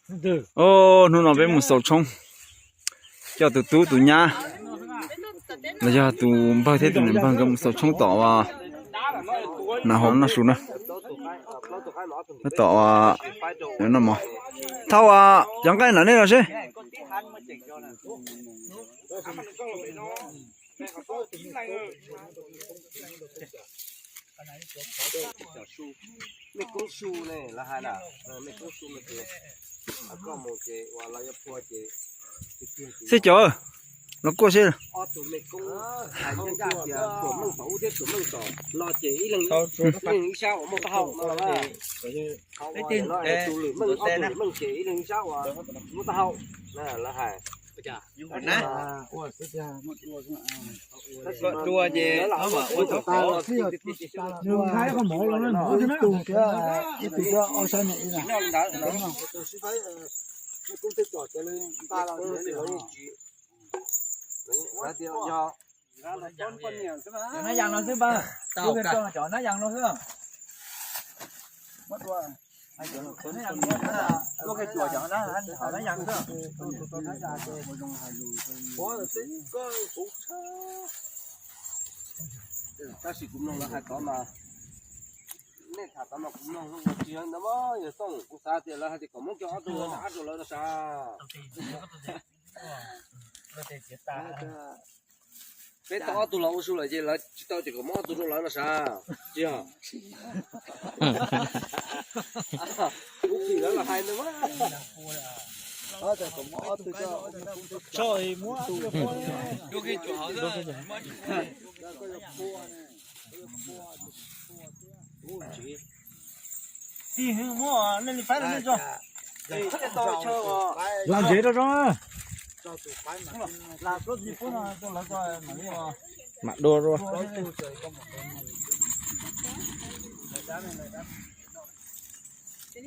Hnub no peb mus xaus tshoob, coj tus tub tus nyab los yog tus npawg thiab tus niam npawg nkawd mus xaus tshoob tom na hauv noj su na. Tom no mog, thauj cov nqaij no nej los seb. Xib cov, los kuaj seb. Nab yas no xwb npawg, cov nab yas no xwb. Lub qe cuam cov nab yas no xwb. Tab sis kuv mloog lawv hais tod mas, nej tham tod mas kuv mloog ua tsis yog ntawd mas yog xoj, kuv xav tias lawv hais tias kom muab coj ob tug rau lawv no sav. Peb tau ob tug los ua su lawm ces lawv tsis tau ces kom muab ob tug rau lawv no sav, tsis yog? Kuv phim lawv los hais ntawd mas. Tig hwv muab nej li faib los nej tso. Los ntsev rau zoo. Mam dua rau. Peb rab xwb, peb rab. Ces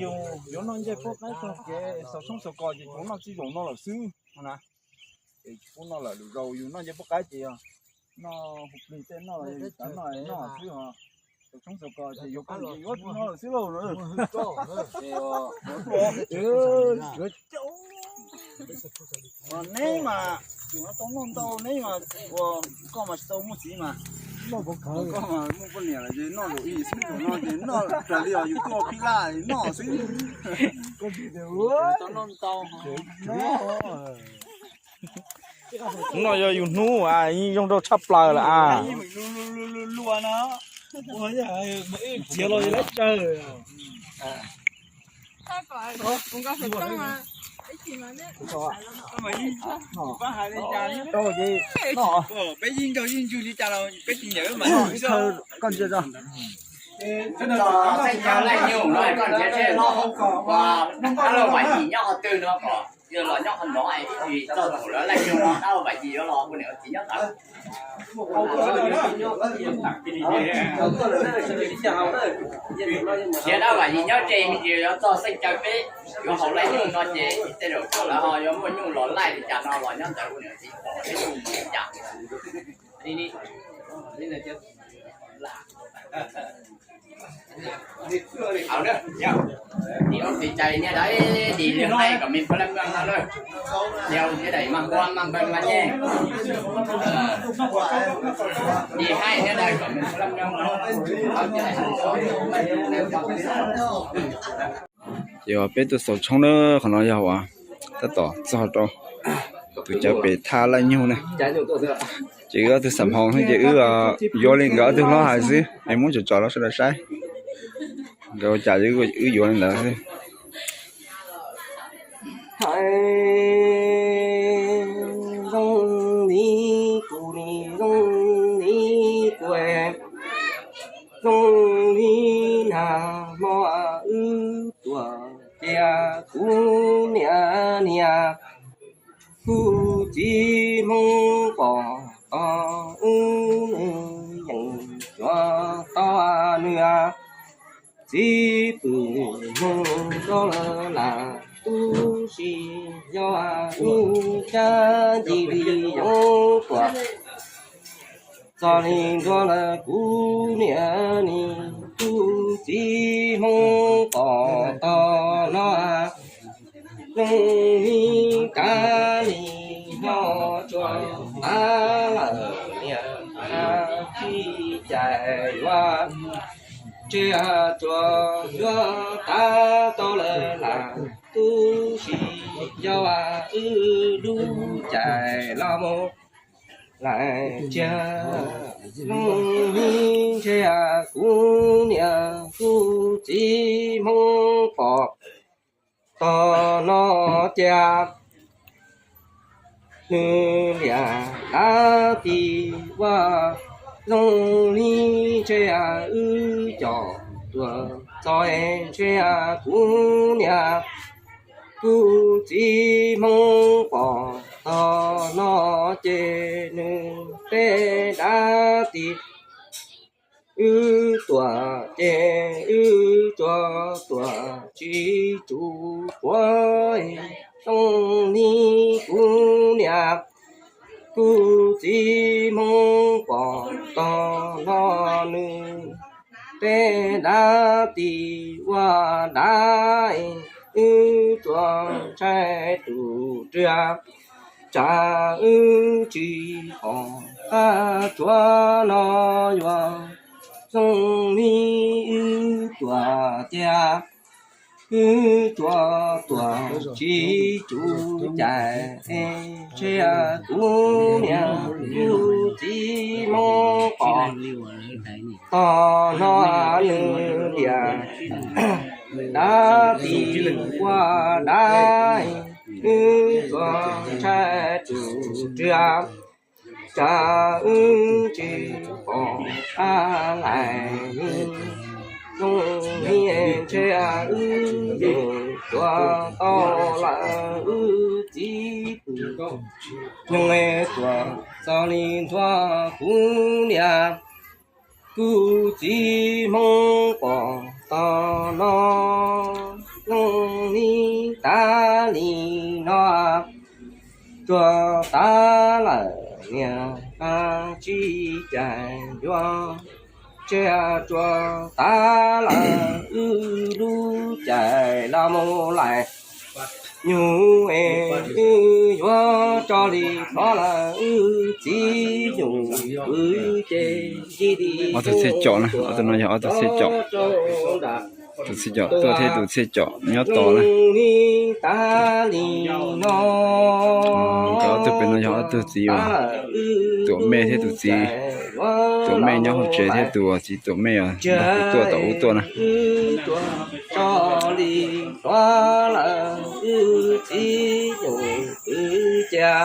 yus yuav noj ncej puab qaib txog kev xaus tshoob xaus kos ces tsuas noj txij zaum no lawm xwb na. Es tsis pub noj lawm, lwm zaus yus noj ncej puab qaib ces yog noj hu plig tej noj los yog yus xav noj noj xwb os. Xaus tshoob xaus kos ces yuav koj yuav tsis noj lawm xwb lauj. Neb mas tseem tau noj ntau, neb mas ua koj mas tsis tau muaj txiv mas. Koj mas muaj poj niam lawm ces noj zaum ib xwb, zaum no ces noj raws li os, yus tuaj qhib laj noj xwb. Noj yog yus hnub a, yeej zoo nraug tshaj plaws lawm a. Peb yeej nraug yeej ntsug li cas los peb tsis nyiam mas. Koj ntsia tso. Txoj xeeb tawv laij nyug no koj nrhiav tsheb los ua dab laug Vam Yim nyob qhov twg no kom yog los nyob qhov no es txog thaum lawv laij nyug no dab laug Vam Yim yuav los ua niam ua txiv nyob ntawd. Nrhiav dab laug Vam Yim nyob ze me ntsis yuav txog xeeb tawv peb yuav haus laij nyug no ces tej zaum lawv ho yuav muaj nyuj los laij li cas no los nyob ntawd ua niam ua txiv pom peb nyuj li cas. Dim ob txiv cai niaj tais dim niag haij kom me pab lab nploog no lawm. Yog niaj tais mas npua mas npawg mas nyeej. Dim haij niaj tais kom me pab lab nploog no. Ces peb tuaj xaus tshoob na, qhov no yog uas tab tom txog rau tus cawv pem thaj laij nyug na. Ces wb ob tug xam hoo xwb ces wb yuav li nkawd ob tug hlob hais xwb es muab tsom tsom rau sawv daws saib. Nkawd ua cas wb yuav li ntawd xwb. Hais zoo li kuv li zoo li kuv, zoo li nag hmo wb tuaj cia kuv niam niam kuv txiv Ub, cas cia li yoov tuaj txog li ntua lawm kuv niam ni, kuv txiv Hmoob pom tog no, zoo li cas li nyob tsuas av lawm niam, tsis cais yuav, ntshe tsuas yuav tav tau lawm lam tu siab, yog wb lub caij los mus lais tsiag, zoo li ntshe kuv niam kuv txiv Hmoob pom tog no cia, nws liam dab tsi ua, zoo li ntshe wb cov tuaj txog ntshe kuv niam kuv txiv Hmoob pom tog no ces nws teb dab tsi, wb tuaj ces wb tsuas tuaj tsis tsum quav, zoo li kuv niam kuv txiv Hmoob pom tog no nws teb dab tsi ua dab, wb tsuas ntshai tus riam, tsam wb tsis pom qab tsuav no yuav, zoo li wb tuaj tiag, wb tsuas tuaj tsis tsum cais, ntshe kuv niam kuv txiv Hmoob pom tog no nws liam dab tsi ua dab, wb tsuas ntshai tus riam, tsam wb tsis pom qab lais, zoo li ntshe wb yeej tuaj tau lawm wb txiv tus nyoog, tuaj txog li ntua kuv niam kuv txiv Hmoob pom tog no, zoo li tas li no tsuas tas lawm niam, tsis cais yuav, ntshe tsuas tas lawm wb lub caij los mus lais, nyuj es wb yuav tso li thov lawm wb txiv nyuj, wb ces cia li ob tug txhiaj com na, ob tug no yog ob tug txhiaj com, tus txhiaj com tuaj thiab tus txhiaj com nyob tos na. Li tas li no, nkawd ob tug pem no yog ob tug txiv uas Tuam Mej thiab tus txiv Tuam Mej nyob hauv tsev thiab tus txiv Tuam Mej os, nrog kuv tuaj tom ub tuaj na. Tso li tuav lawm wb txiv nyuj wb cia,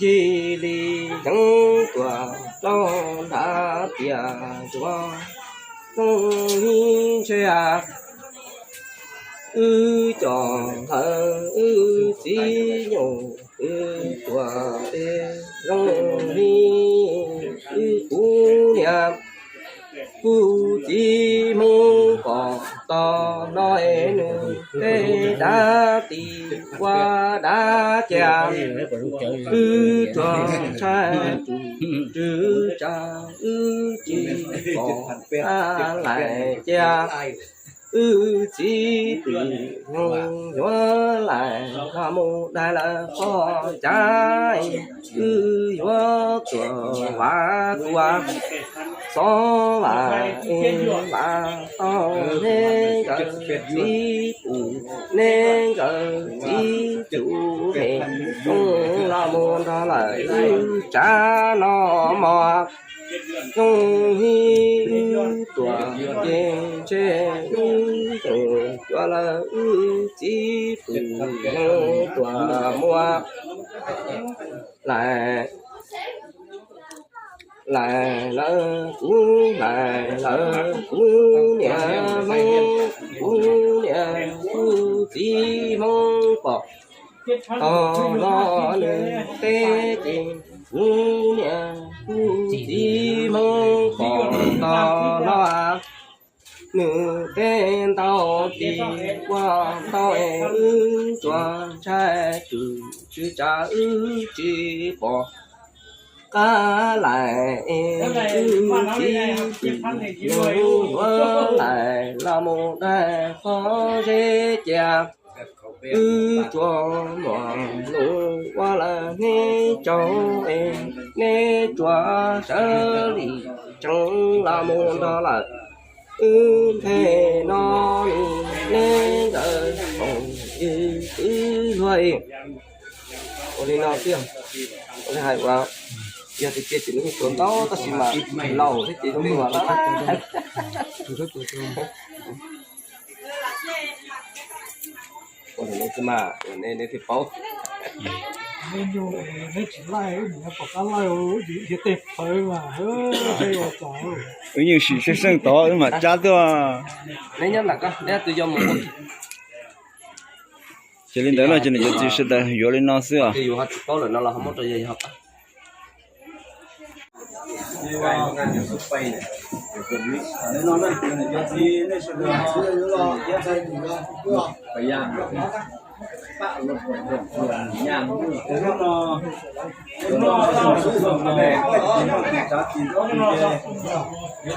cia li yeej tuaj rau nram tiaj ntsuab, zoo li ntshe wb cov ntawd wb txiv nyuj wb tuaj, zoo li wb kuv niam kuv txiv Hmoob pom tog no es nws teb dab tsi ua dab cia, wb tsuas ntshai tus riam, tsam wb tsis pom qab lais cia, wb txiv tus nyuj yuav lais los mus dai lawm qhov cav, wb yuav tuaj vam kuv, xov vam es vam tau neb nkawd txiv tus, neb nkawd txiv tus me zoo los mus nrog lawm wb tsav no mog. Zoo li wb tuaj ces ntshe wb yeej tuaj lawm wb txiv tus, yeej tuaj muab lais, lais lawm kuv, lais lawm kuv niam Hmoob, kuv niam kuv txiv Hmoob pom tog no nws teb ces kuv niam kuv txiv Hmoob pom tog no nws Tej ntau tis ua ntau es wb tsuas ntshai tswm tswv tsav wb tsis pom qab lais es wb txiv twm yuav lais los mus daig qhov zeb cia. Wb tsuas muaj nus ua lawm neb tsaug es neb tsuas sawv li tseev los mus nrog lawm. Wb npe no li neb ntawd foom ywg twb luag ib. Ua li no xwb, ua li hais ua, yog tias tias nws tsuas ntau tab sis mas laus thiab ces zoo li ua lawm. Ua li no xwb mas, ua li neb thiaj paub. Wb yeej sim seej seej tod wb mam cab tuaj. Neb nyob ntawm ko, neb tus yau mus. Ces li ntawd no ces nws yuav txiv sawv daws yuav li no xwb os. Yuav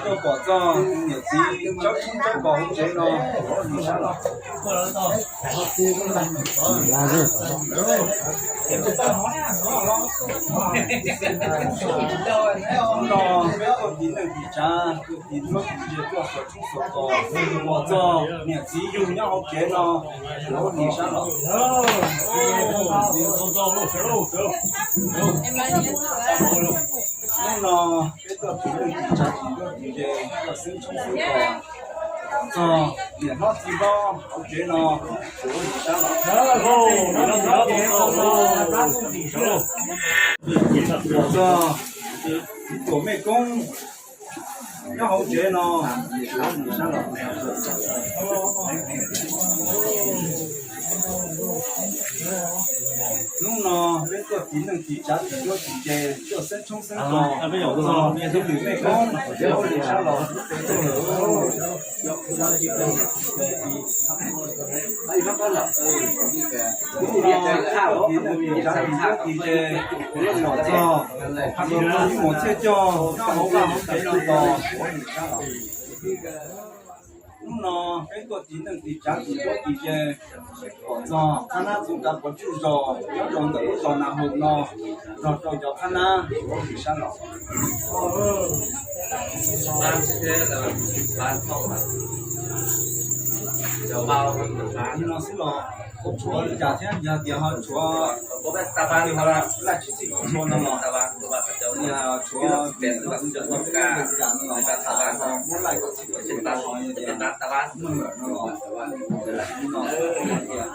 tuaj pom txog niam txiv tsaub tshoob tsaub kos hauv tsev no, ua li sab los. Hnub no peb tuaj tiv neej tiv tsav, tuaj tiv txhuab tiv ntse, tuaj xuas tshoob xuas kos, pom txog niam txiv yug nyob hauv tsev no, ua li sab los. Hnub no peb tuaj tiv neej tiv tsav, tiv txhuab tiv ntse, tuaj xeeb tshoob xeeb kos, pom txog niam hlob txiv hlob hauv tsev no, ua li sab los. Pom txog txiv tuam mej koob nyob hauv tsev no, ua li sab los. Hnub no peb tuaj tiv neej tiv tsav, tiv txhuab tiv ntse, tuaj xeeb tshoob xeeb kos, pom txog txiv twm mej koob, ua li sab los. Hnub no peb tuaj tiv neej tiv tsav, tiv txhuab tiv ntse, pom txog Muam Txhiaj Cog nyob hauv vaj hauv tsev no los, ua li sab los. Hnub no peb tuaj tiv neej tiv tsav, tiv txhuab tiv ntse, pom txog qhab nab txoov kav pov tseg zog nyob rau ntawm lub zos Nas Hoom no, nrog rau cov qhab nab, ua li sab los. Li no xwb los, tshuav li cas thiab? Yog tias ho tshuav, yog tias ho laij tsis txhij tsis tshua no los, yog tshuav tes ua li cas no los, muab laij kom txhij kom tshua no los, yog tias muaj npawm no los, li no xwb los tias,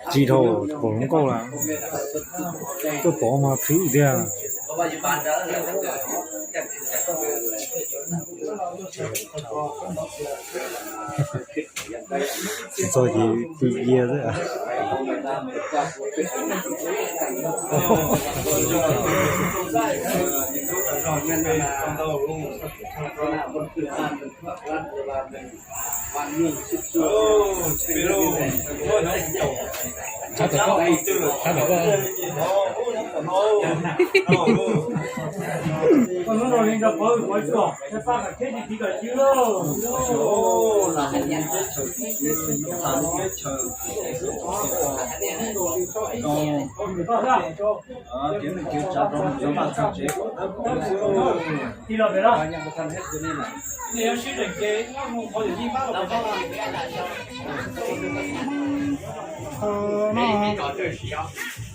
Tsis dhau, pom hluas nkauj lawm, tuaj pom mas khwv tiag. Tsis txog ces pw cia xwb. Kev neej kev tsav rau cov vaj txog tsev kom dawb paug xwb.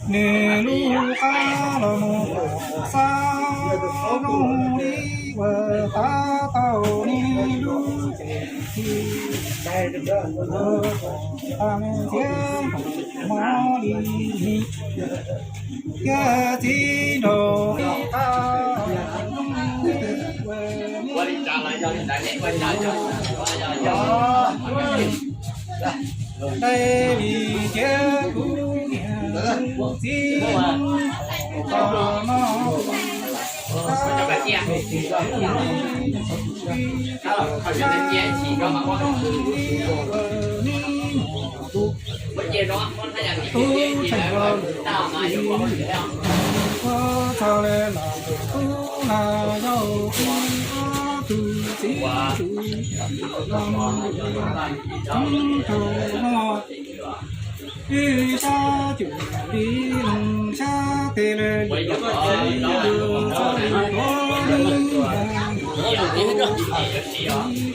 Nws lub qab los mus xab zoo li uas tab tau nws lub cev, thiab mob li thiab txiv nraug li qab. Dai li tias kuv niam txiv tos no, tub tseem los txog li los tub na yog kuv ob tug txiv tub los mus tub tau no. Ib sab cum li loog sab tes lawm li, txog li kov li, ib raws kuv niam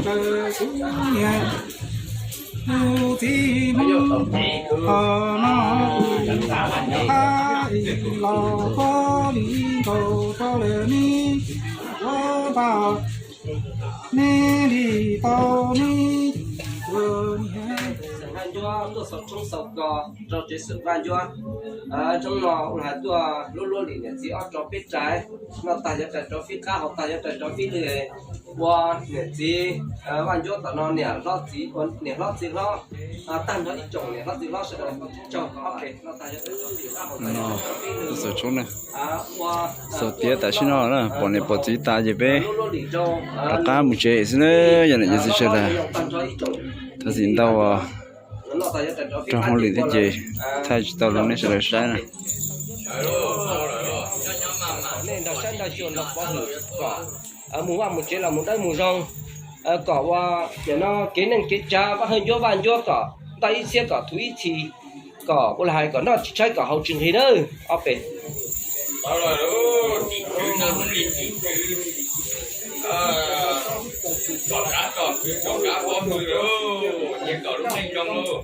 tus txiv Hmoob qhov no, qab los kov li nkaus rau lawm ne, ua npaj ne li tau ne. Vaj Ncuab tuaj xaus tshoob xaus kos rau tsev xwm Vaj Ncuab. Hnub no ua hais tuaj luab luab li niam txiv ob rau peb rais, noj tag yuav rais rau fij qab, haus tag yuav rais rau fij lwj, ua niam txiv Vaj Ncuab tom no niam hlob txiv, niam hlob txiv hlob, tag nrho ib tsoom niam hlob txiv hlob sawv daws tsaug ob pem, noj tag yuav rais rau fij qab, haus tag yuav rais rau fij lwj. Xaus tshoob na, xaus tiav tam sim no na, pom niam pom txiv tas ces peb rov qab mus tsev xwb na, yog niam yog txiv sawv daws. Thov txim ntau, raug hauj lwm thiab ces thaij tsis tau rau nej sawv daws saib na. Nej nrog saib nrog xyuas nrog pov hwm kom mus vaj mus tsev los mus dawb mus zoo, kom ua nim no kev neej kev tsav Vaj Hawj Ncuab Vaj Ncuab kom ntau ib txhiab kom thuv ib txhis, kom ua li hais kom noj tsis tshaib kom haus tsis nqhis nawb ob pem. Kom rov kom khwv kom rov pov hwm lauj, ces kom lub neej zoo lauj.